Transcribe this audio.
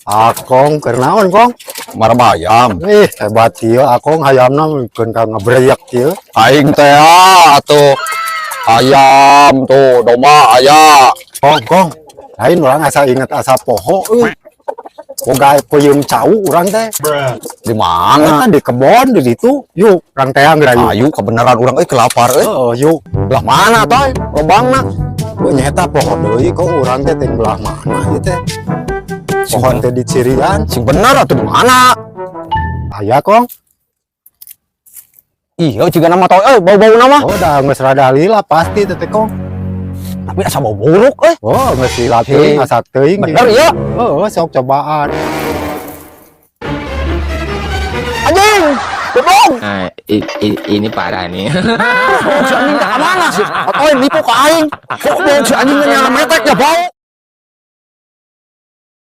Akong keur naon, Kong? Maraba hayam. Ih, hebat ieu Akong, hayamna keun ka ngebreyak ieu. Aing teh atuh ayam tuh, domba aya. Kong, Kong. Lain, urang asa inget, asa poho euy. Boga peuyeum cau urang teh. Di mana? Kan di kebon di ditu. Yuk, urang teh geura yuk. Ayo, kebenaran urang euy kelapar euy. Heeh, yuk. Belah mana toy? Lobangna. Oh, nyeta poho deui kok urang teh ting belah mana ieu teh. Pohon teh di cirian. Sing bener atuh, di mana? Aya, Kong. Iya, jiga nama toy euy, bau-bau nama. Oh, dah geus rada lila pasti teh teh, Kong. Tapi asa bau buruk euy. Oh, geus lila teuing, asa teuing. Bener ya? Oh, sok cobaan. Anjing! Goblok! Nah, ini parah nih. Si anjing tak mana sih? Atoy nipu ka aing. Goblok, si anjing nyala metek ya bau.